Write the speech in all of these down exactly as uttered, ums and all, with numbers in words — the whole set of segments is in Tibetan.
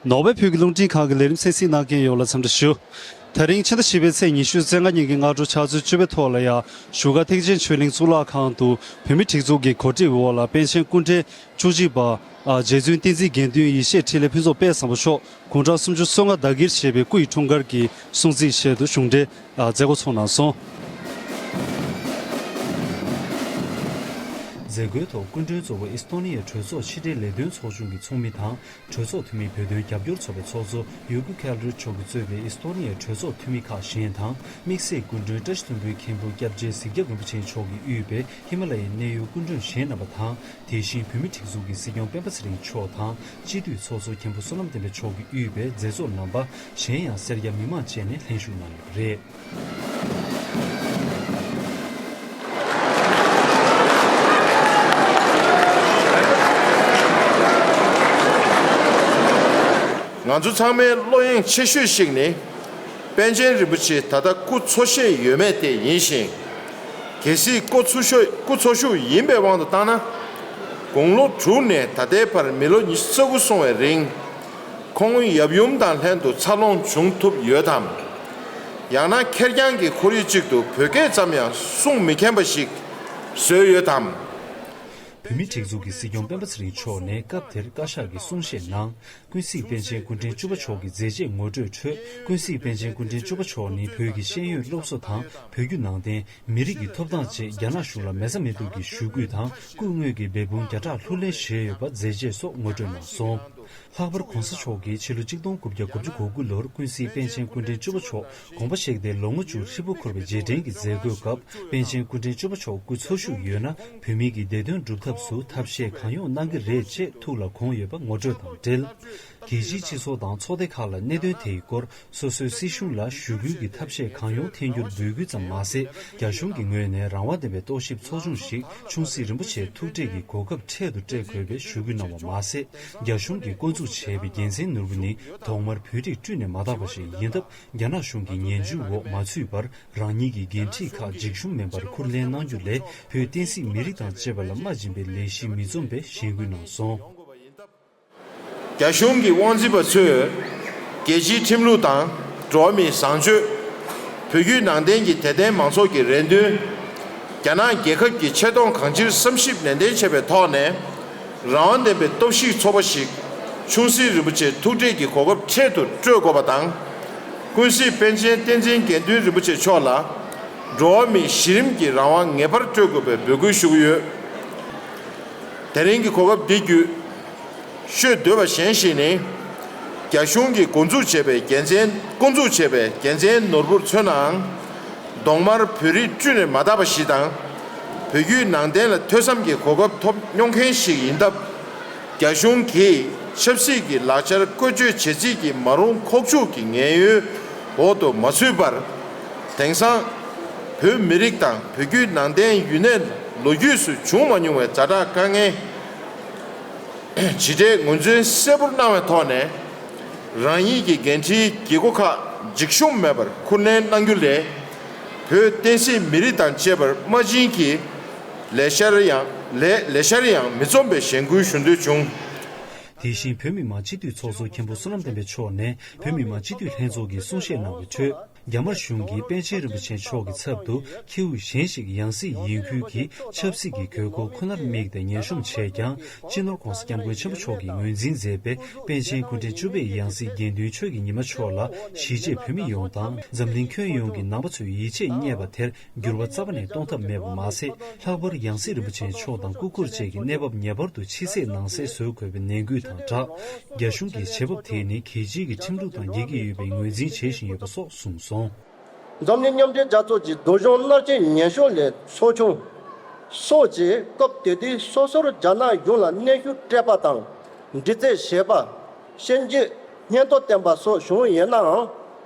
ནོར་ཝེ་བོད་ཀྱི་རླུང་འཕྲིན་ཁང་གི་ལས་རིམ་གསན་གཟིགས་གནང་མཁན་ཡོངས་ལ་འཚམས་འདྲི་ཞུ། དེ་རིང་ཕྱི་ཟླ་བཞི་པའི་ཚེས་ཉི་ཤུ་རྩ་ལྔ་ཉིན་གྱི་སྔ་དྲོ་ཕྱག་ཚོད་བཅུ་པའི་ཐོག་ལ་ཡང་བཞུགས་སྒར་ཐེག་ཆེན་ཆོས་གླིང་གཙུག་ལག་ཁང་དུ་བོད་མིའི་སྒྲིག་འཛུགས་ཀྱི་གོ་སྒྲིག་འོག་ལ་པཎ་ཆེན་སྐུ་ཕྲེང་བཅུ་གཅིག་པ་རྗེ་བཙུན་བསྟན་འཛིན་དགེ་འདུན་ཡེ་ཤེས་འཕྲིན་ལས་ཕུན་ཚོགས་དཔལ་བཟང་པོ་མཆོག་དགུང་གྲངས་སུམ་ཅུ་སོ་ལྔ་ཟླ་བསྒྱུར་བྱས་པའི་སྐུ་ཡི་འཁྲུངས་སྐར་གྱི་སྲུང་བརྩི་ཆེད་དུ་གཞུང་འབྲེལ་མཛད་སྒོ་ཚོགས་གནང་སོང་། མཛད་སྒོའི་ཐོག་སྐུ་མགྲོན་གཙོ་བོ་ཨི་སི་ཐོ་ནི་ཡའི་གྲོས་ཚོགས་ཕྱི་འབྲེལ་ལས་དོན་ཚོགས་ཆུང་གི་ཚོགས་མི་དང་། གྲོས་ཚོགས་འཐུས་མི་བོད་དོན་རྒྱབ་སྐྱོར་ཚོགས་པའི་ཚོགས་གཙོ་ཡུ་གུ་ཁེལ་རི་མཆོག་གིས་གཙོས་པའི་ཨི་སི་ཐོ་ནི་ཡའི་གྲོས་ཚོགས་འཐུས་མི་ཁག་གཞན་དང་། དམིགས་བསལ་སྐུ་མགྲོན་བཀྲ་ཤིས་ལྷུན་པོའི་མཁན་པོ་སྐྱབས་རྗེ་གཟིགས་རྒྱབ་རིན་པོ་ཆེ་མཆོག་གིས་དབུས་པའི་ཧི་མ་ལ་ཡའི་གནད་ཡོད་སྐུ་མགྲོན་གཞན་རྣམ་པ་དང་། དེ་བཞིན་བོད་མིའི་སྒྲིག་འཛུགས་ཀྱི་སྲིད་སྐྱོང་སྤེན་པ་ཚེ་རིང་མཆོག་དང་། སྤྱི་འཐུས་ཚོགས་གཙོ་མཁན་པོ་བསོད་ནམས་བསྟན་འཕེལ་མཆོག་གིས་དབུས་པའི་མཛད་གཙོ་རྣམ་པ། གཞན་ཡང་སེར་སྐྱ་མི་མང་བཅས་ནས་ལྷན་ཞུགས་གནང་ཡོད་པ་རེད། ང་ཚོ་ཚང་མའི་བློ་གཡེང་ཆེ་ཤོས་ཤིག་ནི། པཎ་ཆེན་རིན་པོ་ཆེ་ད་ལྟ་སྐུ་འཚོ་བཞེས་ཡོད་མེད་དེ་ཡིན་ཞིང་། གལ་སྲིད་སྐུ་འཚོ་བཞུགས་སྐུ་འཚོ་བཞུགས་ཡིན་པའི་དབང་དུ་བཏང་ན། དགུང་ལོ་དྲུག་ནས་ད་ལྟའི་བར་མི་ལོ་ཉི་ཤུ་རྩ་དགུ་སོང་བའི་རིང་། ཁོང་ཡབ་ཡུམ་དང་ལྷན་དུ་འཚར་ལོངས་བྱུང་ཐུབ་ཡོད་དམ། ཡང་ན་ཁེར་རྐྱང་གི་ཁོར་ཡུག་ཅིག་ཏུ་བོད་སྐད་ཙམ་ཡང་གསུང་མི་མཁྱེན་པ་ཞིག་བཟོས་ཡོད་དམ། བོད་མིའི་སྒྲིག་འཛུགས་ཀྱི་སྲིད་སྐྱོང་སྤེན་པ་ཚེ་རིང་མཆོག་ནས་སྐབས་དེར་བཀའ་ཤག་གི་གསུང་བཤད་ནང་། ཀུན་གཟིགས་པཎ་ཆེན་སྐུ་ཕྲེང་བཅུ་པ་མཆོག་གི་མཛད་རྗེས་ངོ་སྤྲོད་ཁྲོད། ཀུན་གཟིགས་པཎ་ཆེན་སྐུ་ཕྲེང་བཅུ་པ་མཆོག་ནི་བོད་ཀྱི་ཤེས་ཡོན་སློབ་གསོ་དང་བོད་བརྒྱུད་ནང་བསྟན། མི་རིགས་ཀྱི་ཐོབ་ཐང་བཅས་རྒྱ་ནག་གཞུང་ལ་མེད་ས་མེད་དུ་གི་ཞུ་སྐུལ་དང་སྐུ་དངོས་ཀྱི་འབད་འབུངས་བརྒྱ་ཕྲག་ལྷུར་ལེན་བྱས་ཡོད་པ་མཛད་རྗེས་སོགས་ངོ་སྤྲོད་གནང་སོང་། ལྷག་པར་༧གོང་ས་མཆོག་གིས་ཕྱི་ལོ་གཅིག་སྟོང་དགུ་བརྒྱ་དགུ་བཅུ་གོ་དགུ་ལོར་ཀུན་གཟིགས་པཎ་ཆེན་སྐུ་ཕྲེང་བཅུ་པ་མཆོག་དགོངས་པ་བཞེས་ཏེ་ལོ་ངོ་བཅུ་ཧྲིལ་པོ་འཁོར་བའི་རྗེས་དྲན་གྱི་མཛད་སྒོའི་སྐབས་པཎ་ཆེན་སྐུ་ཕྲེང་བཅུ་པ་མཆོག་སྐུ་འཚོ་བཞུགས་ཡོད་ན་བོད་མི་གི་བདེ་དོན་སྒྲུབ་ཐབས་སུ་ཐབས་ཤེས་གང་ཡོང་གནང་གི་རེད་ཅེས་ཐུགས་ལ་དགོངས་ཡོད་པ་ངོ་སྤྲོད་དང་འབྲེལ། རྒྱལ་སྤྱིའི་སྤྱི་ཚོགས་དང་ཚོགས་སྡེ་ཁག་ལ་གནད་དོན་དེའི་སྐོར་སོ་སོའི་སྲིད་གཞུང་ལ་ཞུ་སྐུལ་གྱི་ཐབས་ཤེས་གང་ཡོང་འཐེན་རྒྱུར་འབོད་སྐུལ་ཙམ་མ་ཟད། རྒྱ་གཞུང་གི་ངོས་ནས་རང་དབང་ལྡན་པའི་རྟོག་ཞིབ་ཚོགས་ཆུང་ཞིག་ཆུང་སྲིད་རིན་པོ་ཆེའི་ཐུགས་ཁྲལ་གྱི་གོ་སྐབས་འཕྲལ་དུ་སྤྲད་དགོས་པའི་ཞུ་སྐུལ་གནང་བ་མ་ཟད། རྒྱ་གཞུང་གིས་བསྐོ་འཛུགས་བྱས་པའི་རྒྱལ་མཚན་ནོར་བུ་ནི་ཐོག་མར་བོད་རིགས་བཀྲུས་ནས་མ་དག་པ་ཞིག་ཡིན་སྟབས། རྒྱ་ནག་གཞུང་གི་ངན་ཇུས་འོག་མ་ཚུད་པར་རང་ཉིད་ཀྱི་འགན་འཁྲི་ཁག་འཇིགས་ཞུམ་མིན་པར་འཁུར་ལེན་གནང་རྒྱུ་ལས། བོད་བསྟན་སྲིད་མི་རིགས་དང་བཅས་པ་ལ་རྨ་སྦྱིན་པའི་ལས་གཞི་མི་འཛོམས་པའི་གཞེན་སྐུལ་གནང་སོང་། རྒྱ་གཞུང་གི་དབང་འཛིན་པ་ཚོས་རྒྱལ་སྤྱིའི་ཁྲིམས་ལུགས་དང་འགྲོ་བ་མིའི་བཟང་སྤྱོད། བོད་བརྒྱུད་ནང་བསྟན་གྱི་དད་ལྡན་མང་ཚོགས་ཀྱི་རེ་འདུན། རྒྱ་ནག་རྒྱལ་ཁབ་ཀྱི་ཆེ་མཐོང་གང་ཅིར་བསམ་ཞིབ་ནན་ཏན་བྱས་པའི་ཐོག་ནས། རང་དབང་ལྡན་པའི་སྟོབས་ཤུགས་ཚོགས་པ་ཞིག་ཆུང་སྲིད་རིན་པོ་ཆེའི་ཐུགས་ཁྲལ་གྱི་གོ་སྐབས་འཕྲལ་དུ་སྤྲོད་དགོས་པ་དང་། ཀུན་གཟིགས་པཎ་ཆེན་བསྟན་འཛིན་དགེ་འདུན་རིན་པོ་ཆེ་མཆོག་ལ། འགྲོ་བ་མིའི་གཞི་རིམ་གྱི་རང་དབང་ངེས་པར་སྤྲོད་དགོས་པའི་འབོད་སྐུལ་ཞུ་གི་ཡོད། དེ་རིང་གི་གོ་སྐབས་འདི་བརྒྱུད། ཤོད་འདོད་པ་གཞན་ཞིག་ནི། རྒྱ་གཞུང་གིས་འགོ་འཛུགས་བྱས་པའི་རྒྱལ་མཚན་བསྐོ་འཛུགས་བྱས་པའི་རྒྱལ་མཚན་ནོར་བུར་མཚོན་ནའང་། གདོང་དམར་བོད་རིགས་བཀྲུས་ནས་མ་དག་པ་ཞིག་དང་། བོད་བརྒྱུད་ནང་བསྟན་ལ་ཐོས་བསམ་གྱི་གོ་སྐབས་ཐོབ་མྱོང་མཁན་ཞིག་ཡིན་སྟབས། རྒྱ་གཞུང་གིས་ཆབ་སྲིད་ཀྱི་ལག་ཆར་བཀོལ་སྤྱོད་བྱེད་རྩིས་ཀྱི་མ་རུངས་ཁོག་བཅུག་གི་ངན་གཡོའི་འོག་ཏུ་མ་ཚུད་པར། དེང་སང་། བོད་མི་རིགས་དང་བོད་བརྒྱུད་ནང་བསྟན་ཡུན་གནས་ལོ་རྒྱུས་སུ་བྱུང་མ་མྱོང་བའི་ཛ་དྲག་དཀའ་ངལ། ཇི་འདྲའི་ངོས་འཛིན་གསལ་པོར་གནང་བའི་ཐོག་ནས། རང་ཉིད་ཀྱི་འགན་འཁྲིའི་བགྱི་སྒོ་ཁག་འཇིགས་ཞུམ་མེད་པར་འཁུར་ལེན་གནང་རྒྱུ་ལས། བོད་བསྟན་སྲིད་མི་རིགས་དང་བཅས་པར་རྨ་སྦྱིན་གྱི་ལས་འཆར་ཡང་ལས་ལས་འཆར་ཡང་མི་འཛོམས་པའི་གཞེན་སྐུལ་ཞུ་འདོད་བྱུང་། དེ་བཞིན་བོད་མི་མང་སྤྱི་འཐུས་ཚོགས་གཙོ་མཁན་པོ་བསོད་ནམས་བསྟན་འཕེལ་མཆོག་ནས་བོད་མི་མང་སྤྱི་འཐུས་ལྷན་ཚོགས་ཀྱི་གསུང་བཤད་གནང་བའི་ཁྲོད། རྒྱ་དམར་གཞུང་གིས་པཎ་ཆེན་རིན་པོ་ཆེ་མཆོག་གི་ཚབ་ཏུ་ཁྱེའུ་གཞན་ཞིག་ཡང་སྲིད་ཡིན་ཁུལ་གྱིས་ཆབ་སྲིད་ཀྱི་དགོས་མཁོ་ཁོ་ནར་དམིགས་ཏེ་ཉེན་སྲུང་བྱས་ཀྱང་། སྤྱི་ནོར་༧གོང་ས་༧སྐྱབས་མགོན་ཆེན་པོ་མཆོག་གིས་ངོས་འཛིན་མཛད་པའི་པཎ་ཆེན་སྐུ་ཕྲེང་བཅུ་པའི་ཡང་སྲིད་དགེ་འདུན་ཆོས་ཀྱི་ཉི་མ་མཆོག་ལ་གཞིས་བྱེས་བོད་མི་ཡོངས་དང་འཛམ་གླིང་ཁྱོན་ཡོངས་ཀྱི་ནང་པ་ཚོས་ཡིད་ཆེས་རྙེད་པ་དེར་འགྱུར་བ་རྩ་བ་ནས་གཏོང་ཐབས་མེད་པ་མ་ཟད། ལྷག་པར་ཡང་སྲིད་རིན་པོ་ཆེ་མཆོག་དང་སྐུ་འཁོར་བཅས་ཀྱི་གནས་བབ་ངེས་པར་དུ་ཕྱི་གསལ་ནང་གསལ་བཟོ་དགོས་པའི་ནན་སྐུལ་དང་སྦྲགས། རྒྱ་གཞུང་གིས་བྱེད་བབ་དེ་ནི་རྒྱལ་སྤྱིའི་ཁྲིམས་ལུགས་དང་འགལ་གྱི་ཡོད་པའི་ངོས་འཛིན་བྱེད་བཞིན་ཡོད་པ་སོགས་གསུངས་སོང་། འཛམ་གླིང་མཉམ་འབྲེལ་རྒྱལ་ཚོགས་ཀྱི་སྡུག་སྦྱོང་མནར་གཅོད་ཉེན་སྲུང་ལས་ཚོགས་ཆུང་སོགས་ཀྱིས་སྐབས་དེ་དུས་སོ་སོར་རྒྱ་ནག་གཞུང་ལ་གནོན་ཤུགས་སྤྲད་པ་དང་། འདྲི་རྩད་བྱས་པ། ཤན་འབྱེད་སྙན་ཐོ་བསྟན་པ་སོགས་བྱུང་ཡོད་ནའང་།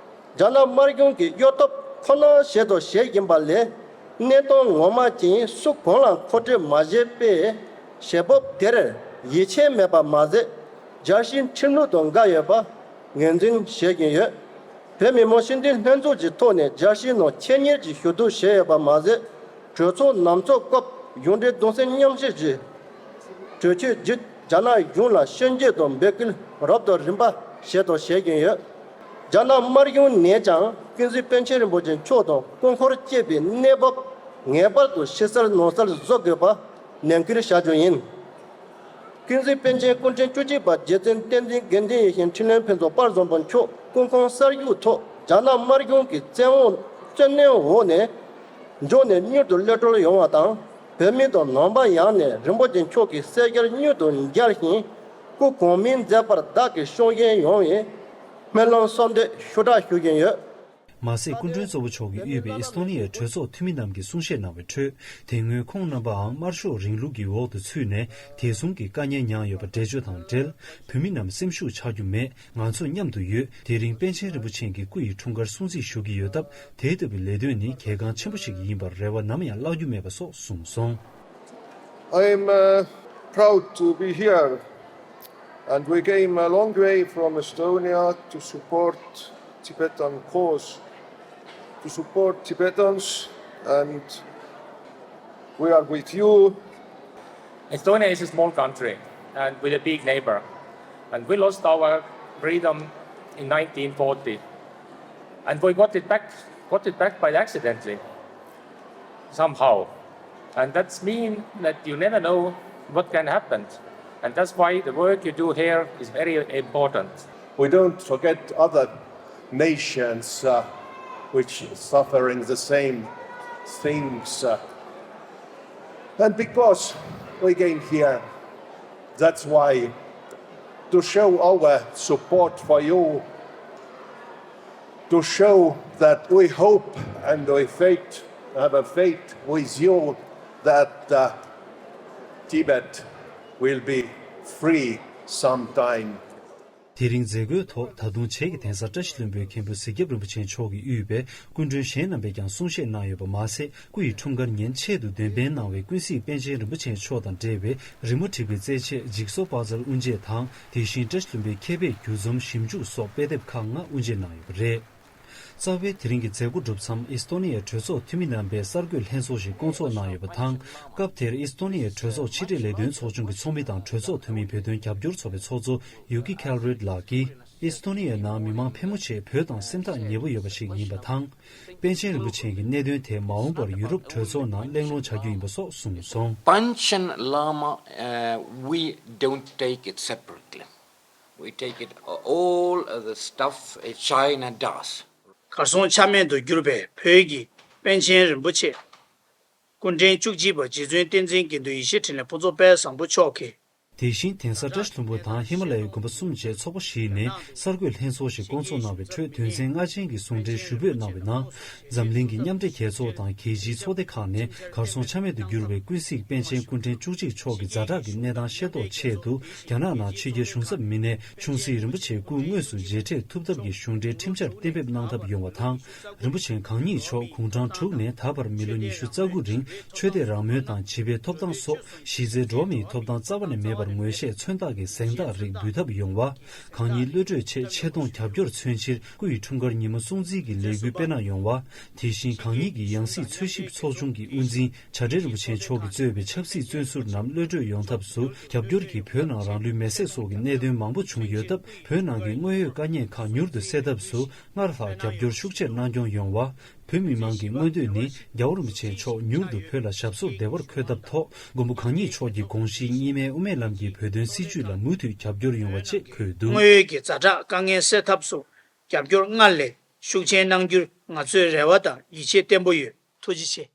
རྒྱ་ནག་དམར་གཞུང་གིས་གཡོ་ཐབས་ཁོ་ནར་བྱེད་དོ་བྱེད་བཞིན་པ་ལས། གནད་དོན་ངོ་མ་ཅན་སུ་གང་ལ་མཁོ་སྤྲོད་མ་བྱས་པས། བྱེད་བབ་དེར་ཡིད་ཆེས་མེད་པ་མ་ཟད། རྒྱལ་སྤྱིའི་ཁྲིམས་ལུགས་དང་འགལ་ཡོད་པ་ངོས་འཛིན་བྱེད་བཞིན་ཡོད། བོད་མི་མང་སྤྱི་འཐུས་ལྷན་ཚོགས་ཀྱི་ཐོག་ནས་རྒྱལ་སྤྱིའི་ནང་ཆེད་གཉེར་གྱི་ཞུ་གཏུག་བྱས་ཡོད་པ་མ་ཟད། གྲོས་ཚོགས་ནང་ཚོགས་སྐབས་གཞུང་འབྲེལ་གདུང་སེམས་མཉམ་སྐྱེད་ཀྱི་གྲོས་ཆོད་བརྒྱུད། རྒྱ་ནག་གཞུང་ལ་ཤན་འབྱེད་དང་འབོད་སྐུལ་རབ་དང་རིམ་པ་ བཞེས་དང་བཞེས་ཀྱིན་ཡོད། རྒྱ་ནག་དམར་གཞུང་ནས་ཀྱང་ཀུན་གཟིགས་པཎ་ཆེན་རིན་པོ་ཆེ་མཆོག་དང་སྐུ་འཁོར་བཅས་པའི་གནས་བབ་ངེས་པར་དུ་ཕྱི་གསལ་ནང་གསལ་བཟོ་དགོས་པ་ནན་སྐུལ་བྱ་རྒྱུ་ཡིན། ཀུན་གཟིགས་པཎ་ཆེན་སྐུ་ཕྲེང་བཅུ་གཅིག་པ་རྗེ་བཙུན་བསྟན་འཛིན་དགེ་འདུན་ཡིད་བཞིན་འཕྲིན་ལས་ཕུན་ཚོགས་དཔལ་བཟང་པོ་མཆོག་སྐུ་ཁམས་གསར་བཞུགས་ཐོག་རྒྱ་ནག་དམར་གཞུང་གི་བཙན་འོག་བཙོན་གནོན་འོག་ནས་འབྱོར་ནས་མྱུར་དུ་གློད་གྲོལ་ཡོང་བ་དང་། བོད་མི་དང་ནང་པ་ཡོངས་ནས་རིན་པོ་ཆེ་མཆོག་གི་སྲས་མཆེད་མྱུར་དུ་མཇལ་ཞིང་། སྐུ་གོང་མའི་མཛད་པར་བདག་གིས་ཤུགས་རྐྱེན་ཡོང་བའི་སྨོན་ལམ་གསོལ་འདེབས་ཞུ་དག་ཞུ་བཞིན་ཡོད། མ་ཟད་སྐུ་མགྲོན་གཙོ་བོ་མཆོག་གིས་དབུས་པའི་ཨེས་ཏོ་ནི་ཡའི་གྲོས་ཚོགས་འཐུས་མི་རྣམས་ཀྱིས་གསུང་བཤད་གནང་བའི་ཁྲོད། དེ་སྔོན་ཁོང་རྣམ་པའང་དམར་ཤོག་རིང་ལུགས་ཀྱི་འོག་ཏུ་ཚུད་ནས་དེ་མཚུངས་ཀྱི་དཀའ་ངལ་མྱངས་ཡོད་པ་འགྲེལ་བརྗོད་དང་འབྲེལ། བོད་མི་རྣམས་སེམས་ཤུགས་ཆག་རྒྱུ་མེད། ང་ཚོ་མཉམ་དུ་ཡོད། དེ་རིང་པཎ་ཆེན་རིན་པོ་ཆེ་གི་སྐུ་ཡི་འཁྲུངས་སྐར་སྲུང་བརྩི་ཞུ་གི་ཡོད་སྟབས། དེ་ལྟ་བུའི་ལས་དོན་ནི་གལ་འགངས་ཆེན་པོ་ཞིག་ཡིན་པར་རེ་བ་ནམ་ཡང་བརླག་རྒྱུ་མེད་པ་སོགས་གསུངས་སོང་། I'm uh, proud to be here, and we came a long way from Estonia to support Tibetan cause, to support Tibetans, and we are with you. Estonia is a small country and with a big neighbor, and we lost our freedom in nineteen forty, and we got it back, got it back by accidentally, somehow, and that's mean that you never know what can happen, and that's why the work you do here is very important. We don't forget other nations uh, which suffering the same things. Uh, and because we came here, that's why to show our support for you, to show that we hope and we faith, have a faith with you that uh, Tibet will be free sometime. དེ་རིང་མཛད་སྒོའི་ཐོག་ད་དུང་བྱེས་ཀྱི་གདན་ས་བཀྲ་ཤིས་ལྷུན་པོའི་མཁན་པོ་གཟིགས་སྐྱབས་རིན་པོ་ཆེ་མཆོག་གིས་དབུས་པའི་སྐུ་མགྲོན་གཞན་རྣམ་པས་ཀྱང་གསུང་བཤད་གནང་ཡོད་པ་མ་ཟད། སྐུ་ཡི་འཁྲུངས་སྐར་ཉིན་ཆེད་དུ་འདོན་སྤེལ་གནང་བའི་ཀུན་གཟིགས་པཎ་ཆེན་རིན་པོ་ཆེ་མཆོག་དང་འབྲེལ་བའི་རི་མོ་བྲིས་པའི་རྩེད་ཆས་ཇིག་སོ་པ་ཛལ་དབུ་འབྱེད་དང་། དེ་བཞིན་བཀྲ་ཤིས་ལྷུན་པོའི་མཁས་པའི་སྒྱུ་རྩོམ་ཞིབ་འཇུག་སོགས་དཔེ་དེབ་ཁག་ལྔ་དབུ་འབྱེད་གནང་ཡོད་པ་རེད། རྩ་བའི་དེ་རིང་གི་མཛད་སྒོ་གྲུབ་མཚམས་ཨིས་ཏོ་ནི་ཡའི་གྲོས་ཚོགས་འཐུས་མི་རྣམ་པས་གསར་འགོད་ལྷན་ཚོགས་ཤིག་བསྐོང་ཚོགས་གནང་ཡོད་པ་དང་། སྐབས་དེར་ཨིས་ཏོ་ནི་ཡའི་གྲོས་ཚོགས་ཕྱི་དྲིལ་ལས་དོན་ཚོགས་ཆུང་གི་ཚོགས་མི་དང་གྲོས་ཚོགས་འཐུས་མི་བོད་དོན་རྒྱབ་སྐྱོར་ཚོགས་པའི་ཚོགས་གཙོ་ཡུ་ཀི་ཁེལ་རིད་ལགས་ཀྱིས། ཨིས་ཏོ་ནི་ཡའི་ནང་མི་མང་ཕལ་མོ་ཆེ་བོད་དང་སེམས་ཐག་ཉེ་པོ་ཡོད་པ་ཞིག་ཡིན་པ་དང་། པཎ་ཆེན་རིན་པོ་ཆེ་གི་གནད་དོན་དེ་མ་འོངས་པར་ཡུ་རོབ་གྲོས་ཚོགས་ནང་གླེང་སློང་བྱ་རྒྱུ་ཡིན་པ་སོགས་གསུངས་སོང་། Panchen Lama, uh, we don't take it separately. We take it all the stuff uh, China does. གར་སོང་ཆ་མེད་དུ་གྱུར་པའི་བོད་ཀྱི་པཎ་ཆེན་རིན་པོ་ཆེ། སྐུ་ཕྲེང་བཅུ་གཅིག་པ་རྗེ་བཙུན་བསྟན་འཛིན་དགེ་འདུན་ཡེ་ཤེས་འཕྲིན་ལས་ཕུན་ཚོགས་དཔལ་བཟང་པོ་མཆོག་གིས། དེ་བཞིན་གདན་ས་བཀྲ་ཤིས་ལྷུན་པོ་དང་ཧི་མ་ལ་ཡའི་དགོན་པ་གསུམ་བཅས་ཚོགས་པ་བཞིའི་ནས་གསར་འགོད་ལྷན་ཚོགས་ཤིག་བསྐོང་ཚོགས་གནང་བའི་ཁྲོད་དོན་ཚན་ལྔ་ཅན་གྱི་ཟུང་འབྲེལ་ཞུ་འབོད་གནང་བའི་ནང་། འཛམ་གླིང་གི་མཉམ་འབྲེལ་རྒྱལ་ཚོགས་དང་རྒྱལ་སྤྱིའི་ཚོགས་སྡེ་ཁག་ནས་གར་སོང་ཆ་མེད་དུ་གྱུར་བའི་ཀུན་གཟིགས་པཎ་ཆེན་སྐུ་ཕྲེང་བཅུ་གཅིག་མཆོག་གི་ཛ་དྲག་གི་གནས་སྟངས་ཤེས་རྟོགས་ཆེད་དུ། རྒྱ་ནག་ནང་ཕྱི་རྒྱལ་གཞུང་ཚབ་མི་སྣས་ཆུང་སྲིད་རིན་པོ་ཆེའི་སྐུ་དངོས་སུ་མཇལ་འཕྲད་ཐུབ་ཐབས་ཀྱི་གཞུང་འབྲེལ་ཁྲིམས་འཆར་གཏན་འབེབས་གནང་ཐབས་ཡོང་བ་དང་། རིན་པོ་ཆེ་གང་ཉིད་མཆོག་དགུང་གྲངས་དྲུག་ནས་ད་བར་མི་ལོ་ཉི་ཤུ་རྩ་དགུ་རིང་ཆོས་དད་རང་མོས་དང་བྱིས་པའི་ཐོབ་ཐང་སོགས་གཞི་རྩའི་འགྲོ་བ་མིའི་ཐོབ་ཐང་རྩ་བ་ནས་མེད་པར་ངོས་བཞེས་མཚོན་རྟགས་ཀྱི་གཟེངས་རྟགས་རིགས་འབུལ་ཐབས་ཡོང་བ། གང་ཉིད་གློད་གྲོལ་ཆེད་ཆེ་མཐོང་རྒྱབ་སྐྱོར་མཚོན་ཕྱིར་སྐུ་ཡི་འཁྲུངས་སྐར་ཉིན་མོ་སྲུང་བརྩི་གི་ལས་འགུལ་སྤེལ་གནང་ཡོང་བ། དེ་བཞིན་གང་ཉིད་ཀྱི་ཡང་སྲིད་འཚོལ་ཞིབ་ཚོགས་ཆུང་གི་དབུ་འཛིན་བྱ་བྲལ་རིན་པོ་ཆེ་མཆོག་གིས་གཙོས་པའི་ཆབ་སྲིད་བཙོན་ཟུར་རྣམས་གློད་གྲོལ་ཡོང་ཐབས་སུ་རྒྱབ་སྐྱོར་གྱིས་བོད་ནང་རང་ལུས་མེར་སྲེག་སོགས་ཀྱི་གནད་དོན་མང་པོ་བྱུང་ཡོད་སྟབས། བོད་ནང་གི་དངོས་ཡོད་དཀའ་ངལ་ཁག་མྱུར་དུ་སེལ་ཐབས་སུ། སྔར་ལྷག་རྒྱབ་སྐྱོར་ཤུགས་ཆེར་གནང་སྐྱོང་ཡོང་བ། བོད་མི་མང་གི་མངོན་འདོད་ནི། རྒྱལ་བ་རིན་པོ་ཆེ་མཆོག་མྱུར་དུ་བོད་ལ་ཞབས་སོར་བདེ་བར་འཁོད་ཐབས་ཐོག་མགོན་པོ་གང་ཉིད་མཆོག་གི་དགོངས་གཞི་གཉིས་སྨན་དབུ་མའི་ལམ་གྱི་བོད་དོན་སྲིད་བྱུས་ལ་མུ་མཐུད་རྒྱབ་སྐྱོར་ཡོང་བ་བཅས་འཁོད་འདུག་དངོས་ཡོད་ཀྱི་ཛ་དྲག་དཀའ་ངལ་སེལ་ཐབས་སུ་རྒྱབ་སྐྱོར་སྔར་ལས་ཤུགས་ཆེན་གནང་རྒྱུར་ང་ཚོས་རེ་བ་དང་ཡིད་ཆེས་བརྟན་པོ་ཡོད། ཐུགས་རྗེ་ཆེ།